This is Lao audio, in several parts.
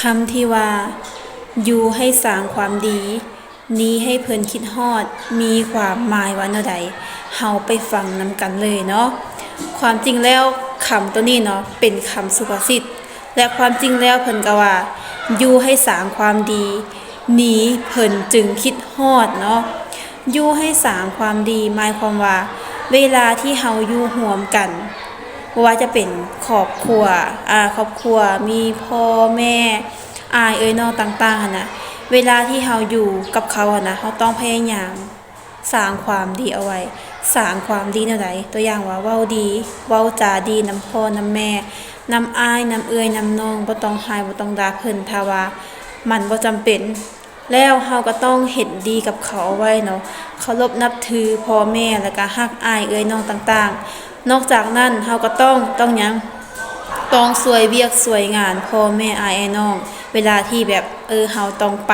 ຄຳທີ່ວ່າ ຢູ່ໃຫ້ສ້າງຄວາມດີ ໜີໃຫ້ເພິ່ນຄິດຮອດ ມີຄວາມໝາຍວ່າແນວໃດ? ເຮົາໄປຟັງນຳກັນເລີຍເນາະ. ຄວາມຈິງແລ້ວ ຄຳໂຕນີ້ເນາະ ເປັນຄຳສຸພາສິດ ແລະ ຄວາມຈິງແລ້ວເພິ່ນກໍວ່າ ຢູ່ໃຫ້ສ້າງຄວາມດີ ໜີເພິ່ນຈຶ່ງຄິດຮອດເນາະ. ຢູ່ໃຫ້ສ້າງຄວາມດີ ໝາຍຄວາມວ່າ ເວລາທີ່ເຮົາຢູ່ຮ່ວມກັນ ບໍ່ວ່າຈະເປັນຄອບຄົວ ອາ ຄອບຄົວ ມີພໍ່ແມ່ ອ້າຍເອື້ອຍນ້ອງຕ່າງໆຫັ້ນນະ ເວລາທີ່ເຮົາຢູ່ກັບເຂົາຫັ້ນນະ ເຮົາຕ້ອງພະຍາຍາມສ້າງຄວາມດີເອົາໄວ້. ສ້າງຄວາມດີແນວໃດ? ຕົວຢ່າງວ່າ ເວົ້າດີ ເວົ້າຈາດີນຳພໍ່ນຳແມ່ ນຳອ້າຍ ນຳເອື້ອຍ ນຳນ້ອງ ບໍ່ຕ້ອງຮ້າຍ ບໍ່ຕ້ອງດ່າເພິ່ນ ຖ້າວ່າມັນບໍ່ຈຳເປັນ. ແລ້ວເຮົາກໍຕ້ອງເຮັດດີກັບເຂົາເອົາໄວ້ເນາະ ເຄົາລົບນັບຖືພໍ່ແມ່ ແລ້ວກໍຮັກອ້າຍເອື້ອຍນ້ອງຕ່າງໆ. ນອກຈາກນັ້ນເຮົາກໍຕ້ອງ ຕ້ອງຫຍັງ? ຕ້ອງຊ່ວຍວຽກຊ່ວຍງານພໍ່ແມ່ອ້າຍເອື້ອຍນ້ອງ ເວລາທີ່ແບບ ເອີ ເຮົາຕ້ອງໄປ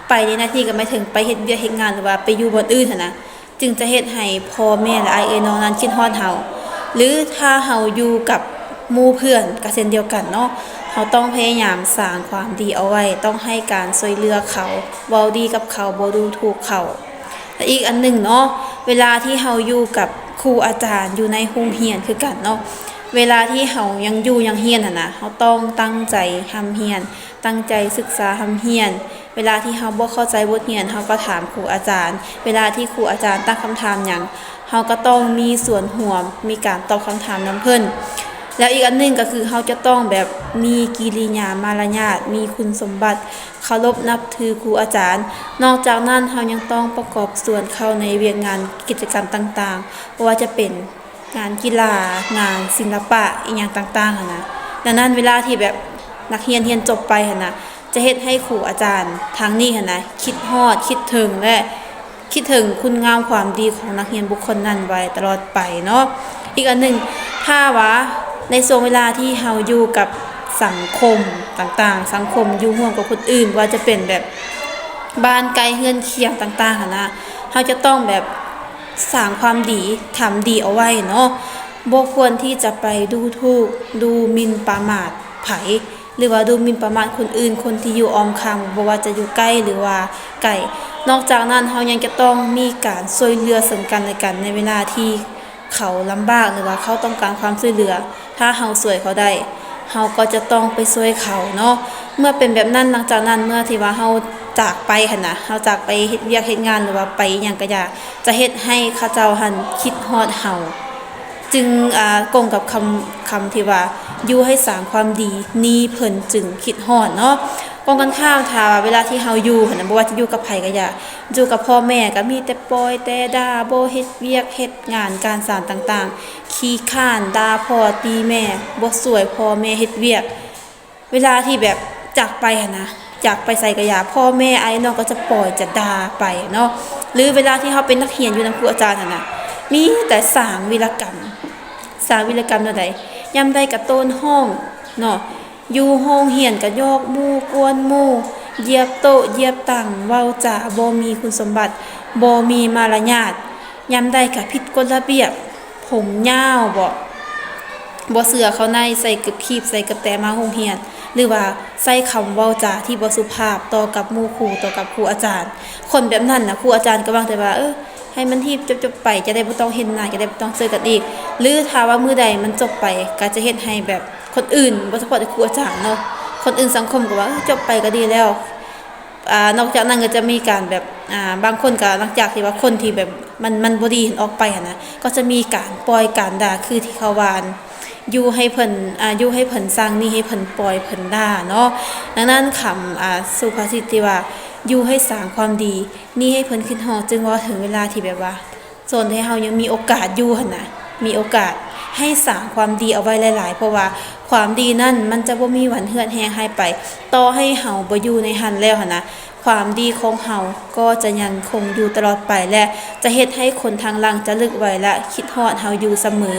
ໄປໃນໜ້າທີ່ກໍໝາຍເຖິງໄປເຮັດວຽກເຮັດງານ ຫຼືວ່າໄປຢູ່ບ່ອນອື່ນຫັ້ນນະ ຈຶ່ງຈະເຮັດໃຫ້ພໍ່ແມ່ ແລະ ອ້າຍເອື້ອຍນ້ອງນັ້ນຄິດຮອດເຮົາ. ຫຼືຖ້າເຮົາຢູ່ກັບໝູ່ເພື່ອນກໍເຊັ່ນດຽວກັນເນາະ ເຮົາຕ້ອງພະຍາຍາມສ້າງຄວາມດີເອົາໄວ້ ຕ້ອງໃຫ້ການຊ່ວຍເຫຼືອເຂົາ ເວົ້າດີກັບເຂົາ ບໍ່ດູຖູກເຂົາ. ແລະ ອີກອັນໜຶ່ງເນາະ ເວລາທີ່ເຮົາຢູ່ກັບຄູອາຈານຢູ່ໃນໂຮງຮຽນຄືກັນເນາະ ເວລາທີ່ເຮົາຍັງຢູ່ຍັງຮຽນຫັ້ນນະ ເຮົາຕ້ອງຕັ້ງໃຈຮ່ຳຮຽນ ຕັ້ງໃຈສຶກສາຮ່ຳຮຽນ. ເວລາທີ່ເຮົາບໍ່ເຂົ້າໃຈບົດຮຽນ ເຮົາກໍຖາມຄູອາຈານ. ເວລາທີ່ຄູອາຈານຕັ້ງຄຳຖາມຫຍັງ ເຮົາກໍຕ້ອງມີສ່ວນຮ່ວມ ມີການຕອບຄຳຖາມນຳເພິ່ນ. ແລ້ວອີກອັນໜຶ່ງກໍຄືເຮົາຈະຕ້ອງແບບມີກິລິຍາມາລະຍາດ ມີຄຸນສົມບັດ ເຄົາລົບນັບຖືຄູອາຈານ. ນອກຈາກນັ້ນ ເຮົາຍັງຕ້ອງປະກອບສ່ວນເຂົ້າໃນວຽກງານກິດຈະກຳຕ່າງໆ ບໍ່ວ່າຈະເປັນ ງານກິລາ ງານສິລະປະ ອີ່ຫຍັງຕ່າງໆຫັ້ນນະ. ດັ່ງນັ້ນ ເວລາທີ່ແບບນັກຮຽນຮຽນຈົບໄປຫັ້ນນະ ຈະເຮັດໃຫ້ຄູອາຈານທາງນີ້ຫັ້ນນະ ຄິດຮອດ ຄິດເຖິງ ແລະ ຄິດເຖິງຄຸນງາມຄວາມດີຂອງນັກຮຽນບຸກຄົນນັ້ນໄວ້ຕະຫຼອດໄປເນາະ. ອີກອັນໜຶ່ງ ຖ້າວ່າໃນຊ່ວງເວລາທີ່ເຮົາຢູ່ກັບສັງຄົມຕ່າງໆ ສັງຄົມ ຢູ່ຮ່ວມກັບຄົນອື່ນ ບໍ່ວ່າຈະເປັນແບບບ້ານໃກ້ເຮືອນຄຽງຕ່າງໆຫັ້ນນະ ເຮົາຈະຕ້ອງແບບ ສ້າງຄວາມດີ ທຳດີເອົາໄວ້ເນາະ. ບໍ່ຄວນທີ່ຈະໄປດູຖູກ ດູໝິ່ນປະໝາດໃຜ ຫຼືວ່າດູໝິ່ນປະໝາດຄົນອື່ນ ຄົນທີ່ຢູ່ອ້ອມຂ້າງ ບໍ່ວ່າຈະຢູ່ໃກ້ ຫຼືວ່າໄກ. ນອກຈາກນັ້ນ ເຮົາຍັງຈະຕ້ອງມີການຊ່ວຍເຫຼືອເຊິ່ງກັນແລະກັນ ໃນເວລາທີ່ເຂົາລຳບາກ ຫຼືວ່າເຂົາຕ້ອງການຄວາມຊ່ວຍເຫຼືອ. ຖ້າເຮົາຊ່ວຍເຂົາໄດ້ ເຮົາກໍຈະຕ້ອງໄປຊ່ວຍເຂົາເນາະ. ເມື່ອເປັນແບບນັ້ນ ຫຼັງຈາກນັ້ນ ເມື່ອທີ່ວ່າເຮົາຈາກໄປຫັ້ນນະ ເຮົາຈາກໄປເຮັດວຽກເຮັດງານ ຫຼືວ່າໄປອີ່ຫຍັງກະຢ່າ ຈະເຮັດໃຫ້ເຂົາເຈົ້າຫັ້ນຄິດຮອດເຮົາ. ຈຶ່ງ ອາ ກົງກັບຄຳ ຄຳທີ່ວ່າ ຢູ່ໃຫ້ສ້າງຄວາມດີ ໜີເພິ່ນຈຶ່ງຄິດຮອດເນາະ. ກົງກັນຂ້າມ ຖ້າວ່າເວລາທີ່ເຮົາຢູ່ຫັ້ນນະ ບໍ່ວ່າຈະຢູ່ກັບໃຜກະຢ່າ ຢູ່ກັບພໍ່ແມ່ກະມີແຕ່ປ່ອຍແຕ່ດ່າ ບໍ່ເຮັດວຽກເຮັດງານການສານຕ່າງໆ ຂີ້ຄ້ານ ດ່າພໍ່ຕີແມ່ ບໍ່ຊ່ວຍພໍ່ແມ່ເຮັດວຽກ. ເວລາທີ່ແບບຈາກໄປຫັ້ນນະ ຈາກໄປໃສກະຢ່າ ພໍ່ແມ່ອ້າຍນ້ອງກໍຈະປ່ອຍຈະດ່າໄປເນາະ. ຫຼືເວລາທີ່ເຮົາເປັນນັກຮຽນຢູ່ນຳຄູອາຈານຫັ້ນນະ ມີແຕ່ສ້າງວິລະກຳ ສ້າງວິລະກຳແນວໃດ? ຍາມໃດກະໂຕ້ນຫ້ອງເນາະ ຢູ່ໂຮງຮຽນກະຫຍອກໝູ່ກວນໝູ່ ຢຽບໂຕະຢຽບຕັ່ງ ເວົ້າຈາບໍ່ມີຄຸນສົມບັດ ບໍ່ມີມາລະຍາດ ຍາມໃດກະຜິດກົດລະບຽບ ຜົມຍາວບໍ ບໍ່ເສື້ອເຂົ້າໃນ ໃສ່ເກີບຄີບ ໃສ່ເກີບແຕະມາໂຮງຮຽນ ຫຼືວ່າໃຊ້ຄຳເວົ້າຈາທີ່ບໍ່ສຸພາບຕໍ່ກັບໝູ່ຄູ່ ຕໍ່ກັບຄູອາຈານ. ຄົນແບບນັ້ນນະ ຄູອາຈານກະຫວັງແຕ່ວ່າ ເອີ ໃຫ້ມັນຮີບຈົບໆໄປ ຈະໄດ້ບໍ່ຕ້ອງເຫັນໜ້າ ຈະໄດ້ບໍ່ຕ້ອງເຈີກັນອີກ. ຫຼືຖ້າວ່າມື້ໃດມັນຈົບໄປ ກະຈະເຮັດໃຫ້ແບບຄົນອື່ນ ບໍ່ສະເພາະແຕ່ຄູອາຈານເນາະ ຄົນອື່ນສັງຄົມກະວ່າ ເອີ ຈົບໄປກະດີແລ້ວ. ອາ ນອກຈາກນັ້ນກໍຈະມີການແບບ ອາ ບາງຄົນກໍຫຼັງຈາກທີ່ວ່າຄົນທີ່ແບບມັນ ມັນບໍ່ດີຫັ້ນອອກໄປຫັ້ນນະ ກໍຈະມີການປ່ອຍການດ່າ ຄືທີ່ເຂົາວ່າ ຢູ່ໃຫ້ເພິ່ນ ອາ ຢູ່ໃຫ້ເພິ່ນສ້າງ ໜີໃຫ້ເພິ່ນປ່ອຍເພິ່ນດ່າເນາະ. ດັ່ງນັ້ນຄຳ ອາ ສຸພາສິດທີ່ວ່າ ຢູ່ໃຫ້ສ້າງຄວາມດີ ໜີໃຫ້ເພິ່ນຄິດຮອດ ຈຶ່ງເວົ້າເຖິງເວລາທີ່ແບບວ່າ ສ່ວນທີ່ເຮົາຍັງມີໂອກາດຢູ່ຫັ້ນນະ ມີໂອກາດໃຫ້ສ້າງຄວາມດີເອົາໄວ້ຫຼາຍໆ ເພາະວ່າຄວາມດີນັ້ນມັນຈະບໍ່ມີວັນເຫືອດແຫ້ງຫາຍໄປ ຕໍ່ໃຫ້ເຮົາບໍ່ຢູ່ໃນຫັ້ນແລ້ວຫັ້ນນະ ຄວາມດີຂອງເຮົາກໍຈະຍັງຄົງຢູ່ຕະຫຼອດໄປ ແລະ ຈະເຮັດໃຫ້ຄົນທາງຫຼັງຈະລຶກໄວ້ ແລະ ຄິດຮອດເຮົາຢູ່ສະເໝີ.